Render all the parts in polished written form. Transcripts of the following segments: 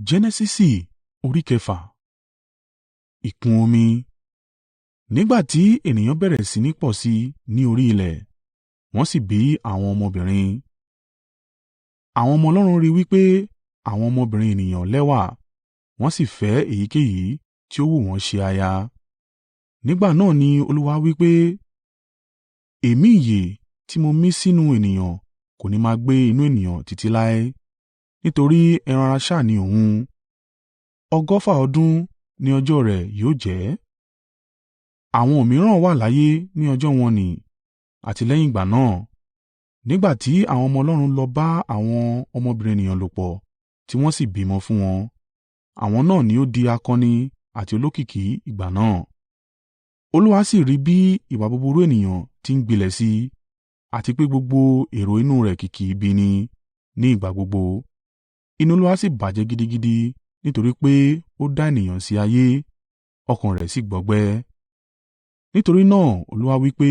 Jẹnẹsisi orí kẹfà. Ìkún omi. Nígbà tí ènìyàn bẹ̀rẹ̀ sí ní pọ̀ sí i ní orí ilẹ̀, wọ́n sì bí àwọn ọmọbìnrin. Àwọn ọmọ Ọlọ́run rí wí pé àwọn ọmọbìnrin ènìyàn lẹ́wà, wọ́n sì fẹ́ èyíkéyìí tí ó wù wọ́n ṣe aya. Nígbà náà ni Olúwa wí pé, “Èémí ìyè tí mo mí sínú ènìyàn kò ní máa gbé inú ènìyàn títí láé, nítorí ẹran-ara sá ni òun; ọgọ́fà ọdún ni ọjọ́ rẹ̀ yóò jẹ́.” Àwọn mìíràn wà láyé ní ọjọ́ wọ́n-ọn-nì àti lẹ́yìn ìgbà náà, nígbà tí àwọn ọmọ Ọlọ́run lọ bá àwọn ọmọbìnrin ènìyàn lòpọ̀ tí wọ́n sì bímọ fún wọn. Àwọn náà ni ó di akọni àti olókìkí ìgbà náà. Olúwa sì rí bí ìwà búburú ènìyàn ti ń gbilẹ̀ sí i, àti pé gbogbo èrò inú rẹ̀ kìkì ibi ni, ní ìgbà gbogbo. Inú Olúwa sì bàjẹ́ gidigidi nítorí pé ó dá ènìyàn sí ayé, ọkàn rẹ̀ sì gbọgbẹ́. Nítorí náà Olúwa wí pé,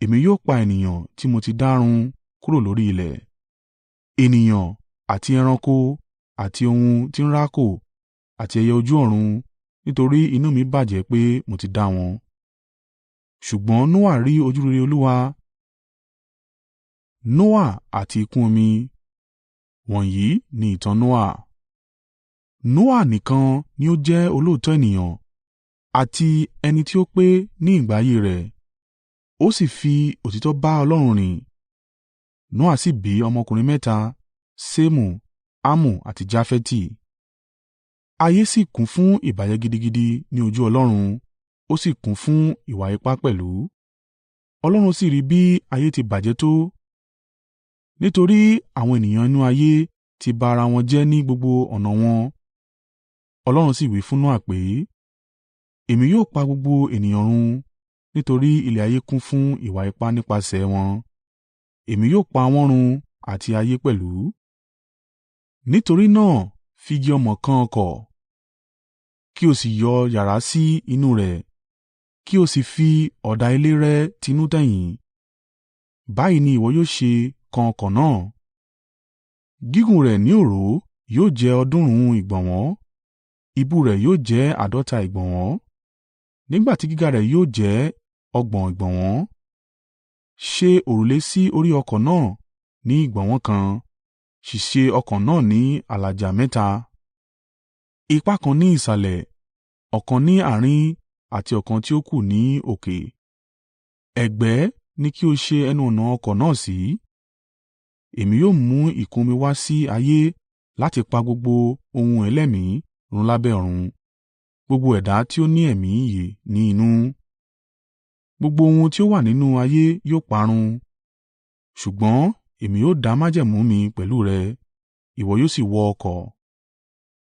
“Èmi yóò pa ènìyàn tí mo ti dá run kúrò lórí ilẹ̀, ènìyàn àti ẹranko àti ohun tí ń rákò àti ẹyẹ ojú ọ̀run nítorí inú mi bàjẹ́ pé mo ti dá wọn.” Ṣùgbọ́n Noa rí ojúrere Olúwa. Noa àti ìkún omi. Wọ̀nyí ni ìtàn Noa. Noa nìkan ni ó jẹ́ olóòótọ́ ènìyàn àti ẹni tí ó pé ní ìgbà ayé rẹ̀, ó sì fi òtítọ́ bá Ọlọ́run rìn. Noa sì bí ọmọkùnrin mẹ́ta: Ṣemu, Hamu àti Jafeti. Ayé sì kún fún ìbàjẹ́ gidigidi ní ojú Ọlọ́run, ó sì kún fún ìwà ipá pẹ̀lú. Ọlọ́run sì rí bí ayé ti bàjẹ́ tó, nítorí àwọn ènìyàn inú ayé ti ba ara wọn jẹ́ ní gbogbo ọ̀nà wọn. Ọlọ́run sì wí fún Noa pé, “Èmi yóò pa gbogbo ènìyàn run, nítorí ilẹ̀ ayé kún fún ìwà ipá nípasẹ̀ wọn. Èmi yóò pa wọ́n run àti ayé pẹ̀lú. Nítorí náà fi igi ọmọ kan ọkọ̀, kí o sì yọ yàrá sí inú rẹ̀, kí o sì fi ọ̀dà ilé rẹ́ ẹ tinú tẹ̀yìn. Báyìí ni ìwọ yóò ṣe kan ọkọ̀ náà. Gígùn rẹ̀ ní ọ̀rọ̀ yóò jẹ́ ọ̀ọ́dúnrún ìgbọ̀nwọ́, ìbú rẹ̀ yóò jẹ́ àádọ́ta ìgbọ̀nwọ́, nígbà tí gíga rẹ̀ yóò jẹ́ ọgbọ̀n ìgbọ̀nwọ́. Ṣe òrùlé sí orí ọkọ̀ náà ní ìgbọ̀nwọ́ kan, sì ṣe ọkọ̀ náà ní alájà mẹ́ta, ìpá kan ní ìsàlẹ̀, ọ̀kan ní àárín àti ọ̀kan tí ó kù ní òkè. Ẹ̀gbẹ́ ni kí o ṣe ẹnu-ọ̀nà ọkọ̀ náà sí. Èmi yóò mú ìkún omi wá sí ayé láti pa gbogbo ohun ẹlẹ́mìí run lábẹ́ ọ̀run, gbogbo ẹ̀dá tí ó ní ẹ̀mí ìyè ní inú. Gbogbo ohun tí ó wà nínú ayé yóò parun. Ṣùgbọ́n èmi ó dá májẹ̀mú mi pẹ̀lú rẹ, ìwọ yóò sì wọ ọkọ̀,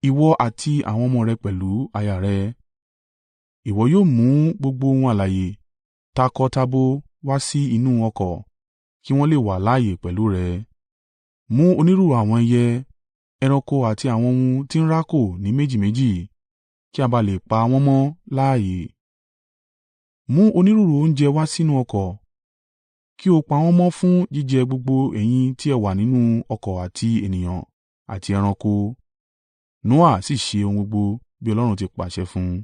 ìwọ àti àwọn ọmọ rẹ pẹ̀lú aya rẹ. Ìwọ yóò mú gbogbo ohun alààyè takọ-tabo wá sí inú ọkọ̀, kí wọn lè wà láààyè pẹ̀lú rẹ. Mú onírúurú àwọn ẹyẹ, ẹranko àti àwọn ohun tí ń rákò ní méjì méjì, kí a bá à lè pa wọ́n mọ́ láààyè. Mú onírúurú oúnjẹ wá sínú ọkọ̀, kí o pa wọ́n mọ́ fún jíjẹ gbogbo ẹ̀yin tí ẹ wà nínú ọkọ̀ àti ènìyàn àti ẹranko.” Noa sì ṣe ohun gbogbo bí Ọlọ́run ti pàṣẹ fún un.